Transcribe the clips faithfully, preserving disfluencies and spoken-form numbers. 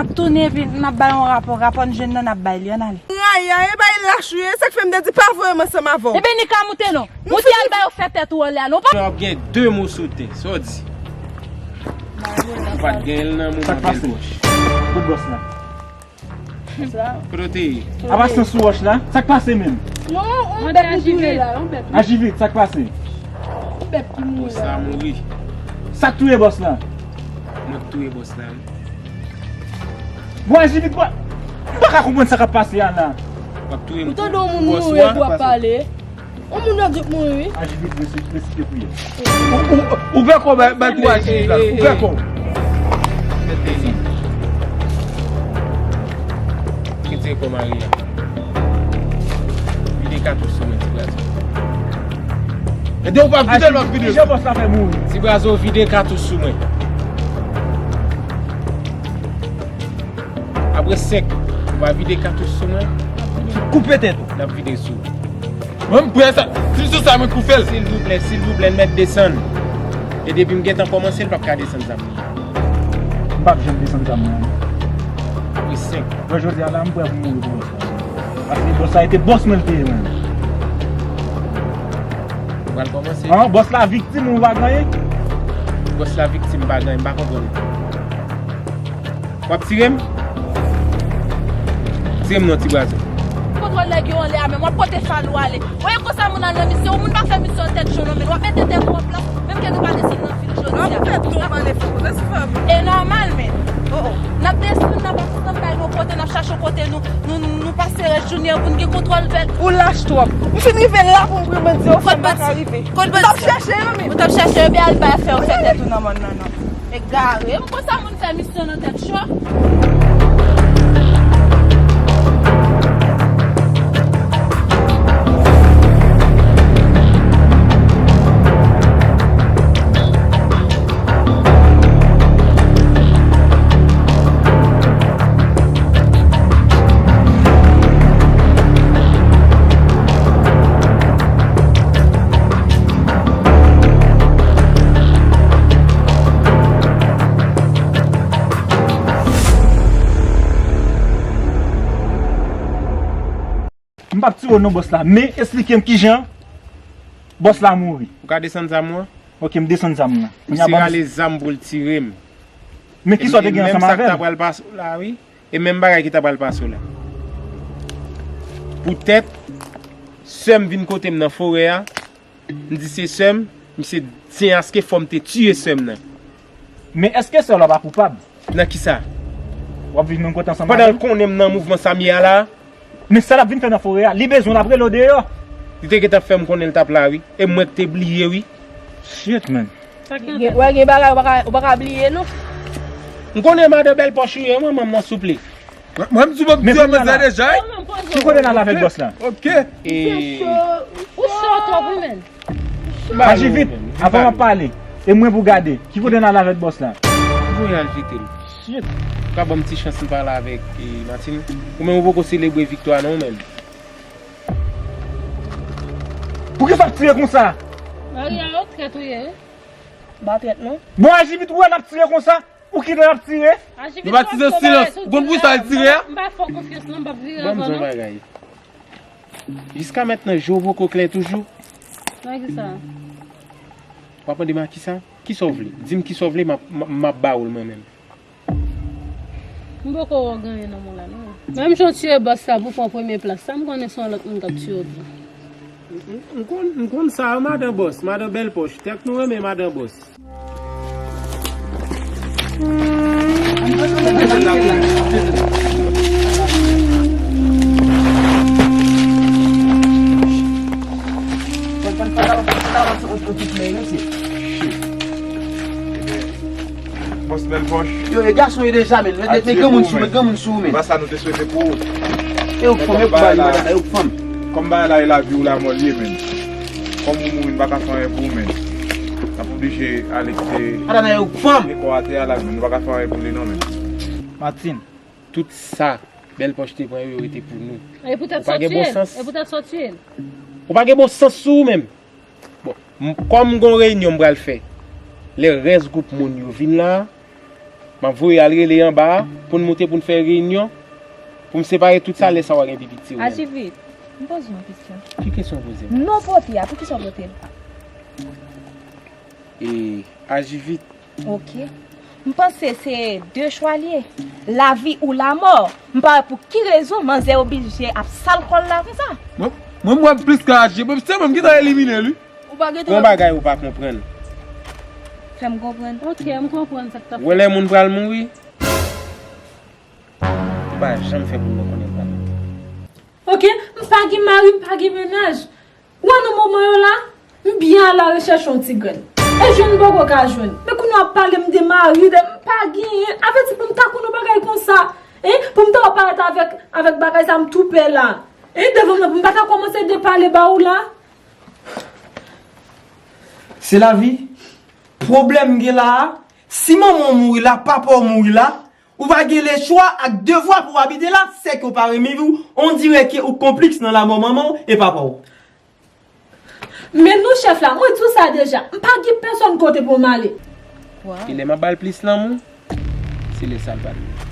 N ap tounen epi n ap bay yon rapò. Rapò n jwenn nan, n ap bay li. Ann ale. Ryan, e bay lach ou ye. Se sa k fè m te di pa voye m ansanm avè w. Ebyen, ni ka moute non. Moute al ba yo fè tèt ou anlè a non. Pa W ap gen de mo sou tè. Sa w di? Ou pa t gen l nan moman bèl pòch. Kote bòs la? Kote w te ye? Apa san sou wòch la? Sa k pase menm? Non, yon bèt ki mouri la, yon bèt. Ajivit, sa k pase? Yon bèt ki mouri la. Bòs la mouri. Sa k touye bòs la? Mwen k touye bòs la, wi. Bon, Ajivit, bon, m pa ka konprann sa k ap pase a la. W ap touye m pou bòs ou a? Ou tande yon moun mouri epi w ap pale? Yon moun nan di w mouri, wi. Ajivit, resite priyè. Ou, ou, ou pè kò bay, bay tou Ajivit la. Ou pè kò. Retire kò Maria. Vide katouch sou mwen, ti brazo. Ede ou pa vide lòt vide. Kijan bòs la fè mouri? Ti brazo, vide katouch sou mwen. Apre senk, ou pa vide katouch sou mwen. Koupe tèt ou. N ap vide sou ou. Mwen, m prè sa. Si m sou sa, mwen koupe l. Silvouplè, silvouplè, n mèt desann. E depi m gentan kòmanse, l p ap ka desann zam nan. M p ap janm desann zam mwen. Apre senk. Bon, jodi a la, m prè pou m mouri pou bòs la. Paske bòs la, e te bòs mwen l te ye, mwen. Ou pral kòmanse? An, bòs la viktim, ou pa gen anyen? Bòs la viktim, pa gen anyen, m pa konprann. W ap tire m? Tire m non, ti brazo. Kontwòl nèg yo anlè a, men w ap pote falou ale. Ou wè konsa moun al nan misyon, yon moun pa fè misyon an tèt cho non, men w ap mete tèt ou an plas, menm ke nou pa desann nan fil jodi a. An tèt tou pale fò, lès fè m. E nòmal, men. Oh, oh. N ap desann, n ap ap ansanm bay nou kote, n ap chache kote nou, nou, nou pase rès jounen an pou n gen kontwòl bèl. Ou lach twòp. M fin rive la pou m vin di w, fò m pa ka rive. Kot bandi? Ou t ap chache yo, men. Ou t ap chache yo, byen al bay fè yo fè tèt ou nan mòn nan, non. Egare, m konsa moun fè misyon nan tèt cho. M p ap tire w non, bòs la, men esplike m kijan bòs la mouri. Ou ka desann zam ou an? Ok, m desann zam nan. Misye rale zam pou l tire m. Men kisa w te gen ansanm avè l? E menm sa k ta pral pase w la, wi. E menm bagay ki ta pral pase w la. Poutèt sè m vin kote m nan forè a, m di se sè m, misye di aske fò m te tiye sè m nan. Men èske sè w la pa koupab? Nan kisa? W ap viv menm kote ansanm avè l? Pandan l konnen m nan mouvman sa m ye a la. Men sa l ap vin fè nan forè a, li bezwen w, l ap rele w deyò. Li te gentan fè m konnen l t ap la, wi. E mwen k te bliye, wi. Shit, man. Gen, wè, gen bagay ou pa ka, ou pa ka bliye, non. M konnen madan bèl pòch ou ye, manman m nan, souple. Mwen, mwen, m di w, m di w sa deja, wi. Ki kote n al avèk bòs la? Ok. Ou cho twòp, wi, menn. Aji vit, avan m ap pale. E mwen pou gade. Ki kote n al avèk bòs la? Voye al jete l. Shit. Ou ka ban m ti chans m pale avèk, e, Martine? Ou menm ou poko selebre viktwa non, ou menm. Poukisa w ap tire konsa? Maria, yo trèt ou ye, wi. M pa trèt, non. Bon, Aji vit, ou wè n ap tire konsa? Ou kite n ap tire? Nou pa tire silans. Ou konn poukisa l tire a? M pa fè w konfyans, non, m p ap vire ankò, non. Ban m di yon bagay. Jiska mentnan, je w poko klè toujou. Nan kisa? W ap mande m a kisa? Kisa w vle? Di m kisa w vle, m ap, m, m ap ba w l mwen menm. M poko wè w gen anyen nan men w la, non. Menm jan w tire bòs la pou pran premye plas la, m konnen se yon lòt moun k ap tire w tou. M, m, m konn, m konn sa, madan bòs, madan bèl pòch. Tèt nou renmen madan bòs. Bòs bèl pòch. Yo, e gason yo deja, men. Met, met granmoun sou, met granmoun sou, men. Se pa sa nou te swete pou ou. E ou k fanm, e ou k mari, madanm, e ou k fanm. Kòm bagay la e lavi ou lamò l ye, men. Kòm ou mouri, n pa ka fè anyen pou ou, men. N ap oblije ale kite kò atè a la, men. Nou pa ka fè anyen pou li, non, men. Martine. Tout sa bèl pòch te pran yo, yo rete pou nou. E poutèt sa w tiye l? E poutèt sa w tiye l? Ou pa gen bon sans sou ou menm. Bon, m, kòm m gon reyinyon m pral fè, lè rès gwoup moun yo vin la, M ap voye al rele anba a pou n moute pou n fè reyinyon, pou m separe tout sa, lè sa w a gen pi piti ou menm. Ajivit, m poze w yon kesyon. Ki kesyon w poze m? Non pote a, poukisa w pote l? E, Ajivit. Ok. M panse se de chwa l ye. Lavi ou lamò. M pa wè pou ki rezon manzè oblije ap sal kò l la konsa. Mwen, mwen, m wè plis ka aji. Mwen, se mwen ki ta elimine l, wi. Ou pa gen yon bagay ou pa konprann. Fè m konprann. Ok, m konprann sa k t ap fèt. Ou wè lè moun pral mouri? Ou pa janm fè moun nan konnen l pral mouri. Ok, m pa gen mari, m pa gen mennaj. Ou wè nan moman yo la, m byen alarechèch yon ti grenn. E jwenn m poko ka jwenn. Men kounye a w ap pale m de mari, de m pa genyen. Avèti pou m ta konn yon bagay konsa. Hein? Pou m ta parèt avèk, avèk bagay sa, m tou pè la. Hein? Devan m nan, pou m pa ta kòmanse de pale ba ou la. Se lavi. Pwoblèm gen la a, si manman w mouri la, papa w mouri la, ou pa gen lechwa ak devwa pou w abite la, sèke w pa renmen vi w, on dirè ke ou konpliks nan lamò manman w e papa w. Men non chèf la, mwen di w sa deja, m pa gen pèsòn kote pou m ale. Kilè m ap ba l plis lanmou, se lè sa l pral mouri.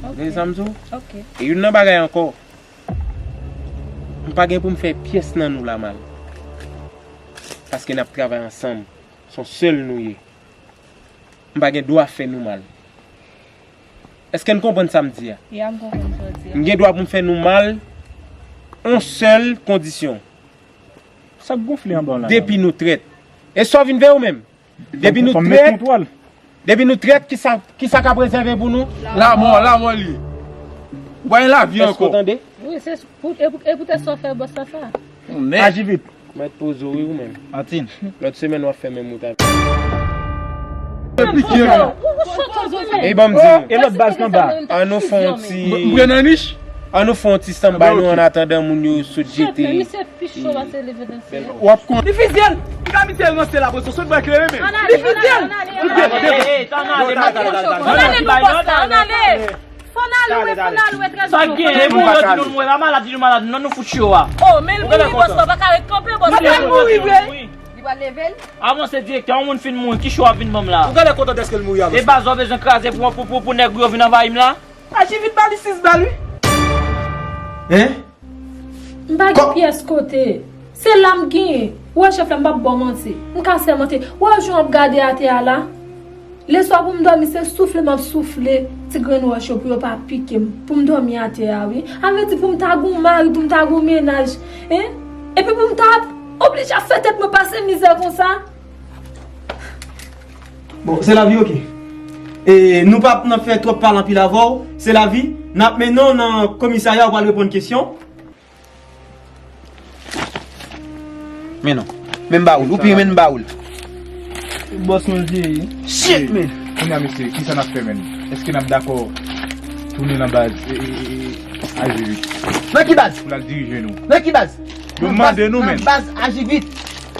Ou gen sa m di w? Ok. E youn nan bagay ankò, m pa gen pou m fè pyès nan nou la mal. Paske n ap travay ansanm. Se yon sèl nou ye. M pa gen dwa fè nou mal. Èske n konprann sa m di a? Ya, m konprann sa w di a. M gen dwa pou m fè nou mal, yon sèl kondisyon. Sa k gonfle anba w la? Depi nou trèt. E sa w vin veye w menm? Depi nou trèt, depi nou trèt, kisa, kisa k ap rezève pou nou? Lamò, lamò li ye. Ou pa gen lavi ankò. Èske w tande? Wi, se pou, e pou, e poutèt sa w fè bòs la sa. Ajivit. Mèt poze w wi ou menm. Martin. Lòt semèn w ap fè menm wout avè m. E ban m di nou. E lòt baz k anba? Ann nou fè yon ti, ann nou fè yon ti stanbay nou annatandan moun yo sot jete. W ap konn. Li fizye l! Li ka mete l nan sèl la, sot bwa klere menm. Li fizye l! Ann ale, bòs la, ann ale! Fò n al lwe, fò n al lwe trèz. Sa gen? E mouri, yo di nou mouri, pa malad, di nou malad, non, nou fout cho a. Oh, men l mouri, bòs la, pa ka ret kanpe, bòs la. Li pral mouri vre. Li pral leve l. Avan se direktè, yon moun fin mouri, ki cho ap vin ban m la? Ou genlè kontan dèske l mouri avan sa. E baz ou bezwen kraze pou, pou, pou, pou nèg ou yo vin anvayi m la? Aji vit ba li sis bal, wi. Hein? M pa gen pyès kote. Se la m genyen. Ou wè chèf la, m p ap ba w manti. M ka sèmante. Ou wè jan w ap gade atè a la? Leswa pou m dòmi, se soufle m ap soufle ti grenn wòch yo pou yo pa pike m. Pou m dòmi atè a, wi. A vle di pou m ta gon mari, pou m ta gon mennaj. Hein? Epi pou m ta oblije ap fè tèt mwen pase mizè konsa. Bon, se lavi, ok. E nou p ap nan fè twòp pale anpil avè w, se lavi. N ap mennen w nan komisarya, w pral reponn kesyon. Men non. Men m ba ou l. Ou pi men m ba ou l. Bòs mwen vye. Shit, man. Kounye a, mesye, kisa n ap fè, menn? Èske n ap dakò tounen nan baz, e, e, e, e, Ajivit? Nan ki baz? Pou l al dirije nou. Nan ki baz? Yo mande nou, menn. Nan baz Ajivit.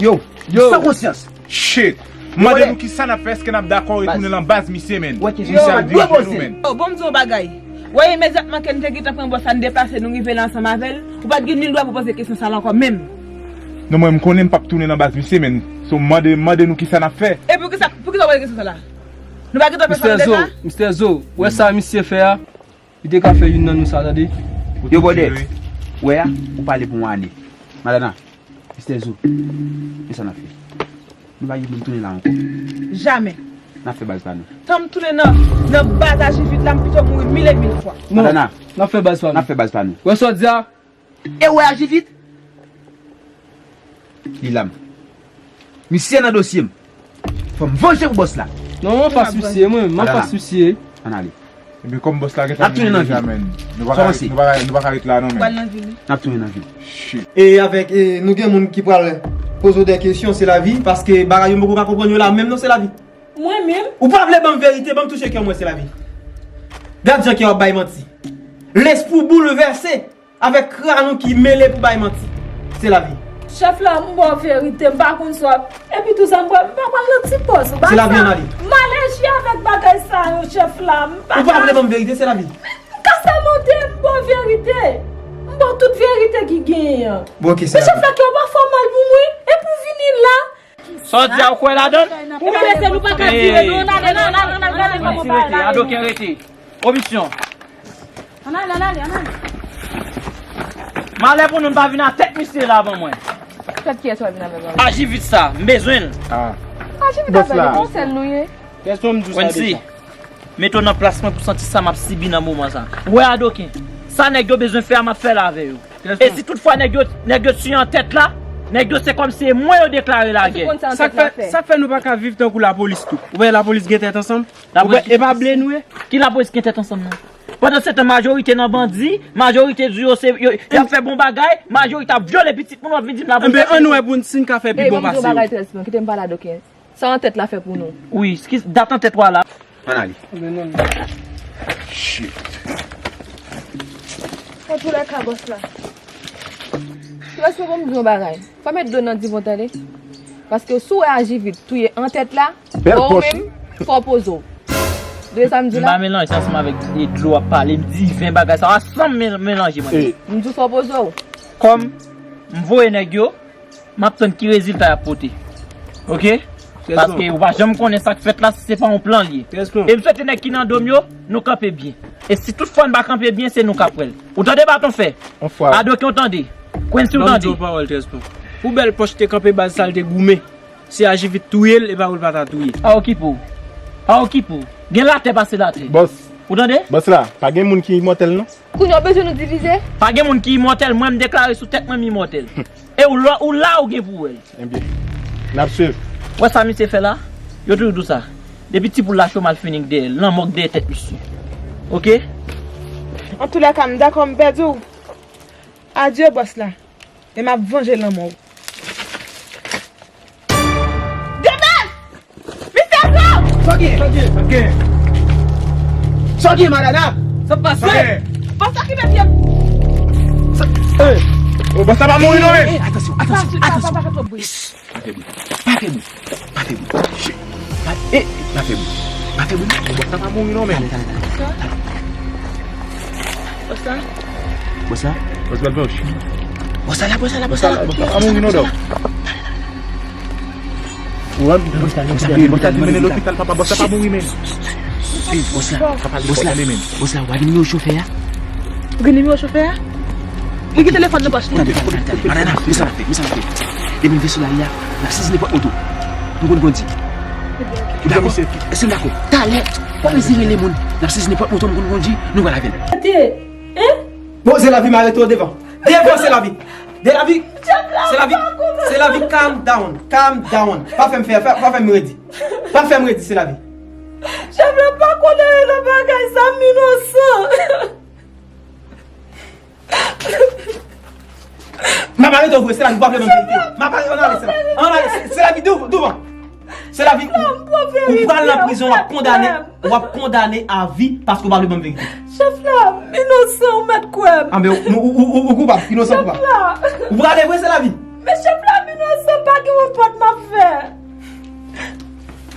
Yo, yo, san konsyans. Shit. M mande nou kisa n ap fè, èske n ap dakò retounen nan baz misye, menn? Misye ap dirije nou, menn. Yo, bon, m di w yon bagay. Wè, imedyatman ke n te gentan pran bòs la, n deplase, nou rive la ansanm avè l, ou pa t gen nil dwa pou poze kesyon sa la ankò menm. Non, mwen, m konnen m p ap tounen nan baz misye, menn. So, m mande, m mande nou kisa n ap fè. E poukisa, poukisa w poze kesyon sa la? Nou pa gentan fè sa nan deja? Mistè Zo, wè sa misye fè a? Li te ka fè youn nan nou sa, tande. Yo, bwòdè. Wè a, ou pale pou yon ane. Madana, Mistè Zo, men sa n ap fè. Nou pa gen pou n tounen la ankò. Jamè. N ap fè baz pa nou. Tan m tounen nan, nan baz Ajivit la, m pito mouri mil e mil fwa. Non. Madana. N ap fè baz pa nou. N ap fè baz pa nou. Wè sa w di a? E wè Ajivit? Li la m. Misye nan dosye m. Fò m vanje pou bòs la. Non, m anfas misye, mwen, m anfas misye. Ann ale. Epi kòm bòs la gentan vini deja, menn. Nou pa ka, nou pa ka, nou pa ka ret la non, menn. Pral nan vil, wi. N ap tounen nan vil. Shit. E avèk, e, nou gen moun ki pral poze w de kesyon, se lavi, paske bagay yo m poko ka konprann yo la menm non, se lavi. Mwen menm? Ou pa vle ban m verite, ban m touche kè w mwen, se lavi. Gad jan kè w ap bay manti. Lespri w boulvèse. Avèk krayon ki mele pou bay manti. Se lavi. Chèf la, m ba w verite, m pa konn sa w ap, epi tou sa m pral, m pa pral nan ti pòz. Se lavi, ann ale. M alèji avèk bagay sa yo, chèf la, m pa ka. Ou pa vle ban m verite, se lavi. M ka sèmante, m ba w verite. M ba w tout verite ki genyen an. Bon, ok, se lavi. Men chèf la, kè w pa fè w mal pou mwen, epi w vini la. Sa w di a, ou kwè ladan l? Ou prese, nou pa ka dire non, n ale, n ale, n ale, n ale, n ale, n ale, n ale, n ale. Adoken, rete. Komisyon. Ann ale, ann ale, ann ale. Malè pou nou, n pa vin a tèt misye la ban mwen. Tèt kiyès w ap vin avè l? Aji vit sa, m bezwen l. Ah. Aji vit avè l, se yon sèl nou ye. Kèson m di sa deja? Mete w nan plas mwen pou santi sa m ap sibi nan moman sa. Ou wè Adoken, sa nèg yo bezwen fè a, m ap fè l avè yo. E si toutfwa nèg yo, nèg yo tiye an tèt la, nèg yo se kòmsi e mwen yo deklare lagè. Sa k fè, sa k fè nou pa ka viv tankou lapolis tou? Ou wè lapolis gen tèt ansanm? Ou wè, e pa ble nou ye? Ki lapolis gen tèt ansanm nan? Pandan se tan majorite nan bandi, majorite di yo se, yo, y ap fè bon bagay, majorite ap vyole pitit moun, w ap vin di m lapolis. Enben, ann wè pou n, si n ka fè pi bon pase yo. Kite m pale Adoken. Sa an tèt la fè pou nou? Wi, ki dat an tèt ou a la? Ann ale. Shit. Antoulèka, bòs la. Bòs la, ban m di yon bagay. Fò w met dlo nan diven w, tande. Paske si w wè Aji vit touye an tèt la, bon, ou menm, fò w poze w. Tande sa m di la? M pa melanje ansanm avèk dlo w ap pale, m diven bagay sa, ansanm melanje mwen. M di w fò w poze w. Kòm m voye nèg yo, m ap tann ki rezilta y ap pote. Oke? Paske ou pa janm konnen sa k fèt la si se pa yon plan l ye. E m swete nèg ki nan do m yo, nou kanpe byen. E si toutfwa n pa kanpe byen, se nou k ap pran l. Ou tande, Baton Fè? Adoken, ou tande? Quincy, ou tande? Ban m di w pawòl, Trespan. Pou bèl pòch te kanpe baz sa l te goumen. Si Aji vit touye l, e pa pou l pa ta touye. Pa okipe w. Pa okipe w. Gen latè pase latè. Bòs. Ou tande? Bòs la, pa gen moun ki imòtèl non. Kounye a w bezwen nou divize? Pa gen moun ki imòtèl, mwen m deklare sou tèt mwen m imòtèl. E ou la, ou la ou gen pou wè l. Ebyen, n ap swiv. Wè sa misye fè la? Yo toujou di w sa. Depi ti poul la cho, mal fini k dèyè l. Lanmò k dèyè tèt misye. Oke? Antoulèka, m dakò m pèdi w. Adye, bòs la. E m ap vanje lanmò w. Debèl! Misyè Zo! Sa w gen? Sa w gen? Sa w gen? Sa w gen, Madana? Sa k pase? Sa w gen? Bòs la ki mete m. Sa, eh, oh, bòs la pa mouri non, men. Eh, atansyon, atansyon, atansyon. Pa fè bri. Pa fè bri. Pa fè bri. Pa fè bri. Shit. Pa, eh, pa fè bri. Pa fè bri non. Bòs la pa mouri non, men. Bòs la? Bòs la? Bòs la, bòs la, bòs la, bòs la. Bòs la pa mouri non, dòk. Ou wè, bòs la, bòs la, bòs la, bòs la, bòs la, bòs la, bòs la, bòs la, w ap nimewo chofè a? Ou gen nimewo chofè a? Li gen telefòn nan pòch li. Madana, men sa n ap fè, men sa n ap fè. Depi n vin sou lari a, n ap sezi nenpòt moto. Nou konn kondi. Ou dakò? Èske n dakò? Talè, w ap eseye rele moun. N ap sezi nenpòt moto, nou konn kondi, nou pral avè l. Bon, se lavi m arete w devan. Devan, se lavi. De lavi. Se lavi. Se lavi, calm down. Calm down. Pa fè m fè, pa, pa fè m redi. Pa fè m redi, se lavi. Chèf la pa konnen nan bagay sa, m inosan. M ap arete w vre, se lavi, ou pa vle ban m verite. M ap arete, ann ale, se lavi. Ann ale, se, se lavi, dou-, douvan. Se lavi, ou, ou pral nan prizon, w ap kondane, w ap kondane a vi paske ou pa vle ban m verite. Chèf la, m inosan, ou mèt kwè m. Anben, ou, ou, ou, ou, ou koupab, inosan koupab. Chèf la. Ou prale vre, se lavi. Men chèf la, m inosan, pa gen yon pòt m ap fè.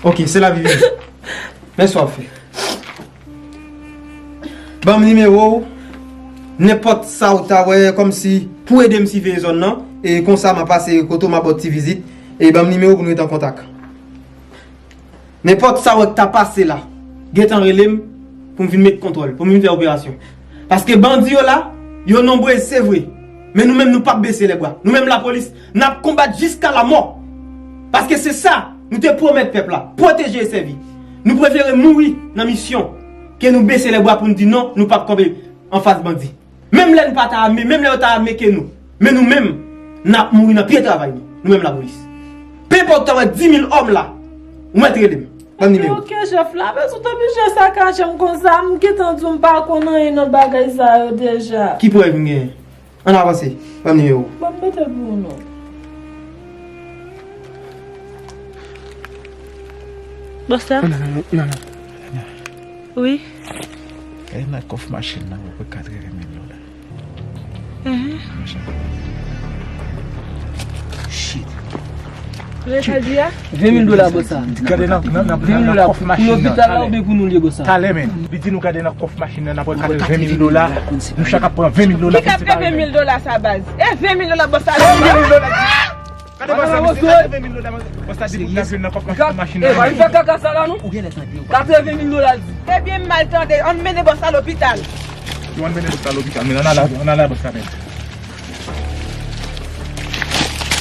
Oke, se lavi, vini. Men sa w ap fè. Ban m nimewo w. Nenpòt sa w ta wè kòmsi pou ede m siveye zòn nan, e konsa m a pase kote w, m a ba w ti vizit, e ban m nimewo w pou n rete an kontak. Nenpòt sa w wè k ta pase la, gentan rele m pou m vin met kontwòl, pou m vin fè operasyon. Paske bandi yo la, yo nonbre, se vre. Men nou menm, nou p ap bese lèbra. Nou menm lapolis, n ap konbat jiska lamò. Paske se sa nou te pwomèt pèp la, pwoteje e sèvi. Nou prefere mouri nan misyon ke nou bese lèbra pou n di non, nou p ap kanpe anfas bandi. Menm lè n pa ta ame, menm lè yo ta ame ke nou, men nou menm, n ap mouri nan pye travay nou, nou menm lapolis. Penpòt ta wè dis mil òm la, ou mèt rele m. Ban m nimewo. Ok, chèf la, men sou tanpri chèf sa ka janm konsa, m gentan di w m pa konn anyen nan bagay sa yo deja. Ki prèv m genyen? Ann avanse, ban m nimewo. Ban m mete l pou ou non. Bòs la? Non, non, non, non, non. Wi. Gade nan kòf machin nan, ou pran katreven mil dola. Mhm. Shit. Ven mil dola, bòs la. Gade nan, nan, nan, ven mil dola, pou lopital la oubyen pou nou l ye, bòs la? Talè menm. Li di nou gade nan kòf machin nan, n ap pran katreven mil dola. Nou chak ap pran ven mil dola. Ki katreven mil dola sa, baz? E ven mil dola, bòs la? Ven mil dola. Gade bòs la, mesye, katreven mil dola, bòs la di pou n ap jwenn nan kòf machin nan. Eva, li fè kaka sa la, non? Ou genlè tande, ou pa katreven mil dola, l di. Ebyen, m mal tande. Ann mennen bòs la lopital. Yo, ann mennen bòs la lopital, men ann ale, ann ale bòs la, men.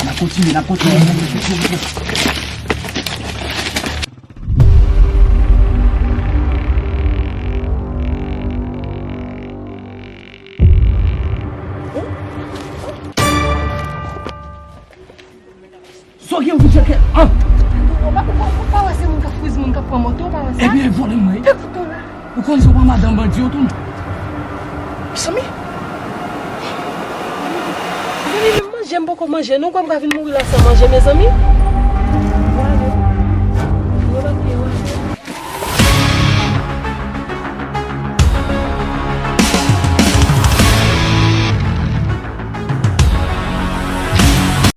N ap kontinye, n ap kontinye. Sa w gen, ou vin chèke? An! Ou pa, ou pa, ou pa wè se moun k ap fouye moun k ap pran moto, ou pa wè sa? Ebyen, vòlè mwen. Fè kouto la. Ou konn se w pa madanm bandi yo tou? Mezanmi. Mezanmi, menm manje m poko manje. Nou kwè m ka vin mouri la san manje, mezanmi?